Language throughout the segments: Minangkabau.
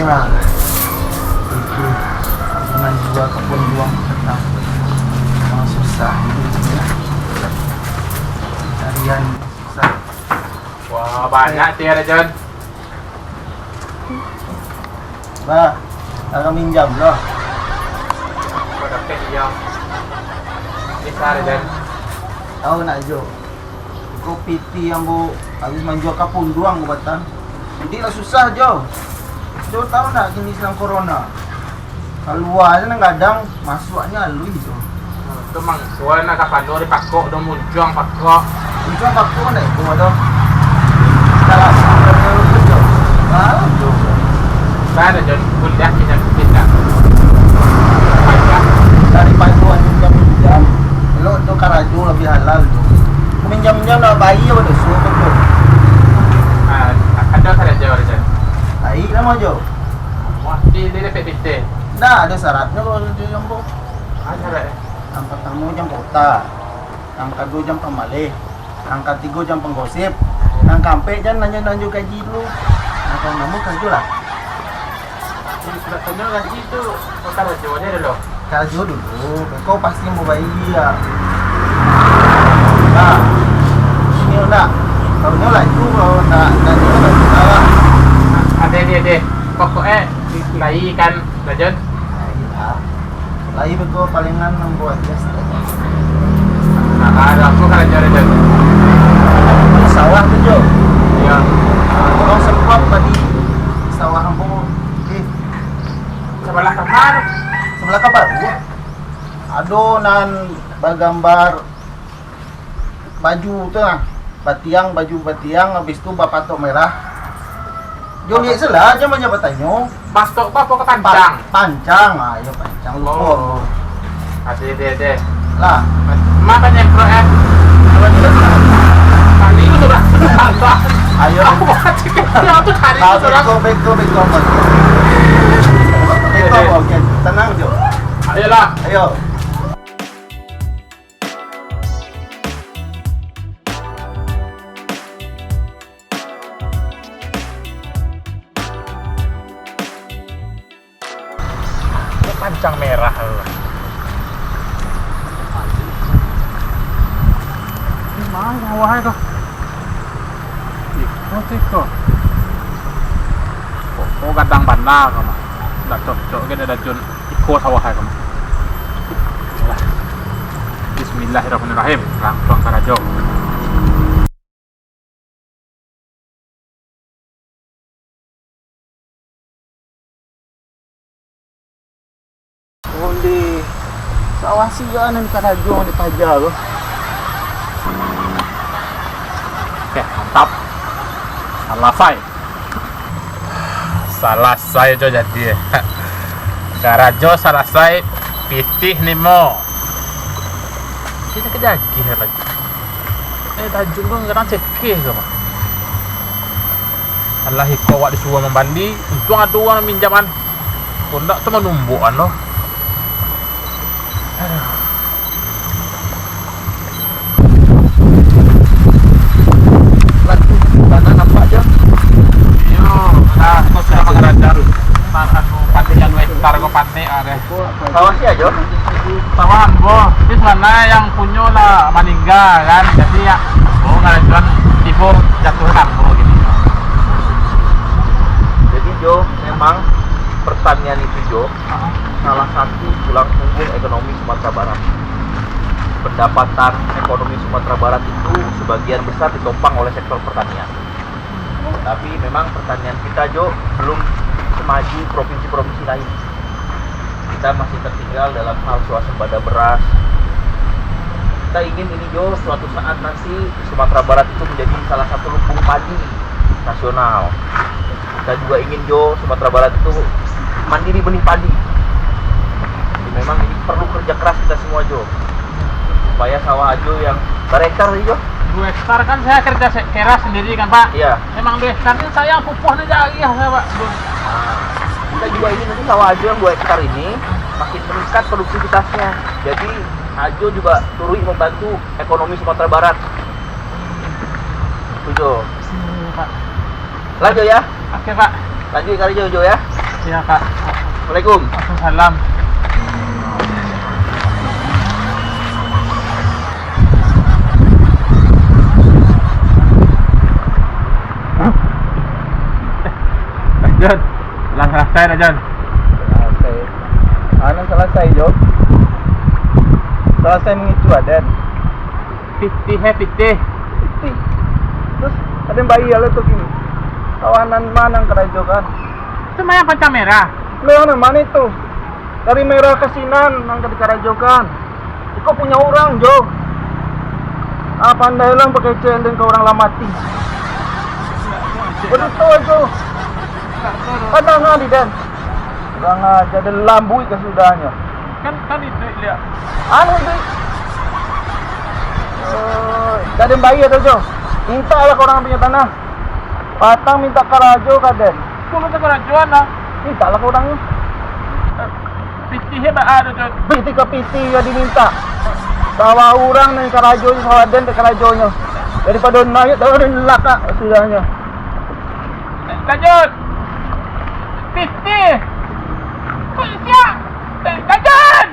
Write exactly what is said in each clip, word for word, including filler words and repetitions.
Nah, itu, dengan dua kebun buang petang. Memang susah hidupnya. Carian susah. Wah, banyak tiar, Jon. Bah, kalau minjam loh. Kau dapat diam. Bisa, Jon. Tahu nak, Jo? Ko piti ambo habis manjua kapunduang ko batang. Jadi lah susah, Jo. Jo tahu nak kini sedang corona. Kalua se nan gadang, masuaknyo aluih, Jo. Tu mangko nak kapalo dipakok, do muncuang pakok. Muncuang pakok ndak itu, Jo. Dalam, Jo. Tahu, Jo. Salah, Jon. Kuliah pindah-pindah. Pajak. Daripado anu pinjam-pinjam, elok tu karajo labiah halal tu. Minjam-minjam nak bayia, doso tu, Jo. Ah, ado karajo, Jon. Baik lah, Jo. Wah, di, di dapek pitih. Ndak ado syaratnyo kalau jo jam ko. Ah, syarat, eh? Nan partamo jam kota, nan kaduo jam pamaleh, nan katigo jam panggosip, nan kaampek jan nanyo-nanyo gaji dulu. Nan kaanam karajo lah. Jadi, sudah tanyo gaji tu, karajo ajo dulu. Karajo dulu, beko pasti mambayia. Nah, sini ndak. Kalau nyo lah itu, kalau ndak, ndak nyo lah, ndak lah. Ade, ade, ade. Pokoknyo, lai kan, Rajon? Lai lah. Lai beko palingan nan buah jas. Nah, ado apo karajo, Rajon? Di sawah tu, Jo. Iyo. Tolong semprot tadi sawah ambo. Eh. Sabalah kamar. Sabalah kamar, iyo. Ado nan bagambar baju tu lah. Batiang, baju batiang, habis tu bapatok merah. Jo liek se lah, jan banyak batanyo. Patok apo ka pancang? Pa-, pancang, ah, iyo pancang, lupo. Oh. Ade, ade, ade. Lah. Ma ka nyemprot, eh? Tadi tu sudah. Ayo. Aku bukan cik kecil, aku cari tu sudah. Beko, beko, beko, beko. Beko, oke. Tenang, Jo. Ayolah. Ayo. Pancang merah lah. Di ma sawah tu? Iko, iko. Oh, oh, gadang bana ko mah. Ndak cocok ge dek Rajon. Iko sawah ko mah. Bismillahirrahmanirrahim. Langsuang karajo. Onde sawah sia nan karajo di paja tu. Oke, mantap. Salasai. Salasai jo jadi. Karajo salasai, pitih nimo. Kini kajagih lagi. Eh, Tajun ko kadang cekeh ko mah. Alah, iko awak disuruah mambali, untuang ado urang minjaman. Kok ndak tu manumbuakan lo. Aduh. Bana nampak jo. Iyo, nah, ko sudah mangaraja. Nah, anu, panitia dua hektar ko panek lah deh. Sawah sia jo? Sawah ambo. Tapi sabananyo yang punyo lah maningga kan. Jadi ya, oh, karajoan tibo jatuah ka ambo gini. Jadi jo, memang pertanian itu jo, salah satu tulang punggung ekonomi Sumatera Barat. Pendapatan ekonomi Sumatera Barat itu sebagian besar ditopang oleh sektor pertanian. Tapi memang pertanian kita jo belum semaju provinsi-provinsi lain. Kita masih tertinggal dalam hal swasembada beras. Kita ingin ini jo suatu saat nanti Sumatera Barat itu menjadi salah satu lumbung padi nasional. Kita juga ingin jo Sumatera Barat itu mandiri benih padi. Jadi memang ini perlu kerja keras kita semua jo, supaya sawah Ajo yang berhektar tadi jo. Dua hektar kan saya kerja se- keras sendiri kan, Pak? Iya. Memang dua hektar ni saya yang pupuh ni jari ya saya, Pak. Nah, kita juga ingin nanti sawah Ajo yang dua hektar ini makin meningkat produktivitasnya. Jadi Ajo juga turut membantu ekonomi Sumatera Barat. Itu jo. Iya, Pak. Lanjut ya. Oke, Pak. Lanjut karajo jo ya. Iya, Pak. Assalamualaikum. Waalaikumsalam. Jon, lah salasai dah, Jon. Salasai. Anu salasai jo. Salasai mangicu aden. Pitih, eh, pitih. Pitih. Terus, aden bayia lah tu kini. Kawanan ma nan karajokan? Itu mah yang pancang merah. Lo yang mana itu? Dari merah ka sinan nan ka dikarajokan. Iko punyo urang, Jo. Ah, pandai urang bakecek den ka urang lah mati. Baduto, Jo. Kadang ah, di den. Kurang aja, den lambuik ka sudahnyo. Kan, kan itu dia. Anu itu. Oh, dak den bayia tu, Jo. Mintaklah ka urang punyo tanah. Patang mintak karajo ka den. Kok mintak karajoan lah? Mintaklah ka urang. Pitih hebat ah, Jon. Pitih ka pitih yo dimintak. Sawah urang nan karajo, sawah den dek karajonyo. Daripado naik, taruih lakak sudahnyo. Lanjut. Pitih. Kok siap? Eh, Jon!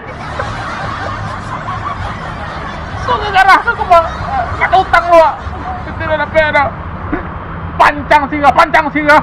Kok gagarah tu kau buat? Kata utang lu, ah. Pitih dah dapek dah. Pancang sirah, pancang sirah.